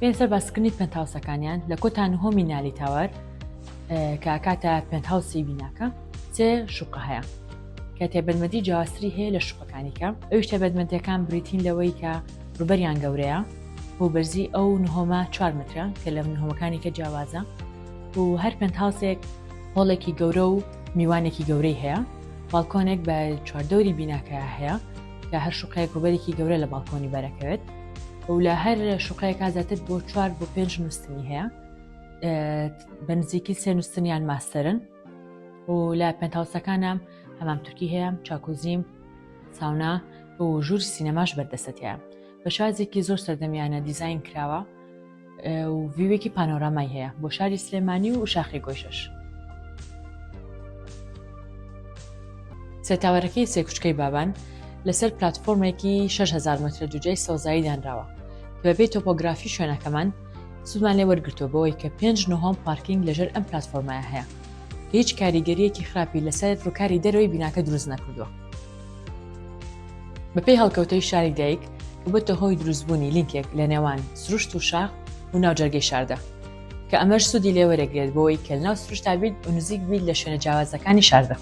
بێن سەر باسکردنی penthouse ەکانیان لە کۆتا نهۆمی نالی تاوەر کە ئەکاتە penthouse ی بیناکە سێ شوقە هەیە کە تایبەتمەندی جیاوازتری هەیە لە شوقەکانی کە ئەویش تایبەتمەندیەکان بریتین لەوەی کە ڕووبەریان گەورەیە و بەرزی ئەو نهۆمە 4 مترە کە لە نهۆمەکانی کە جیاوازە و هەر penthouse ێک هۆڵێکی گەورە و میوانێکی گەورەی هەیە باڵکۆنێک بە چواردەوری بیناکە هەیە کە هەر شوقەیەک ڕووبەرێکی گەورە لە باڵکۆنی بەرەکەوێت و لە هەر شوقەیەکا زیاتر بۆ چوار بۆ پێنج نووستنی هەیە بە نزیکی سێ نووستنیان master ن و لە penthouse ەکانە حەمام تورکی هەیە جاکوزی ساونا و ژوور سینەماش بەردەستەتەیە بە شازێکی زۆر سەردەمیانە دیزین کراوە و view ێکی پانۆرامای هەیە بۆ شاری سلێمانی و شاخی گۆیژەش. سێ tower ەکەی سێکوچکەی بابان لەسەر پلاتفۆرمێکی 6000 مەترە دووجای سەوزایی دانراوە کە بەپێی تۆپۆگرافی شوێنەکەمان سوودمان لێ وەرگرتووە بەوەی کە پێنج نهۆم پارکینگ لەژێر ئەم پلاتفۆرمایە هەیە کە هیچ کاریگەرییەکی خراپی لەسەر ڕووکاری دەرەوەی بیناکە دروست نەکردووە. بەپێی هەڵکەوتەی شاری دایک کە بۆتە هۆی دروستبوونی لینکێک لە نێوان سروشت و شاخ و ناو جەرگەی شاردا کە ئەمەش سوودی لێوەرەگرێت بۆوەی کە لەناو سروشتا بیت و نزیک بیت لە شوێنە جیاوازەکانی شاردا.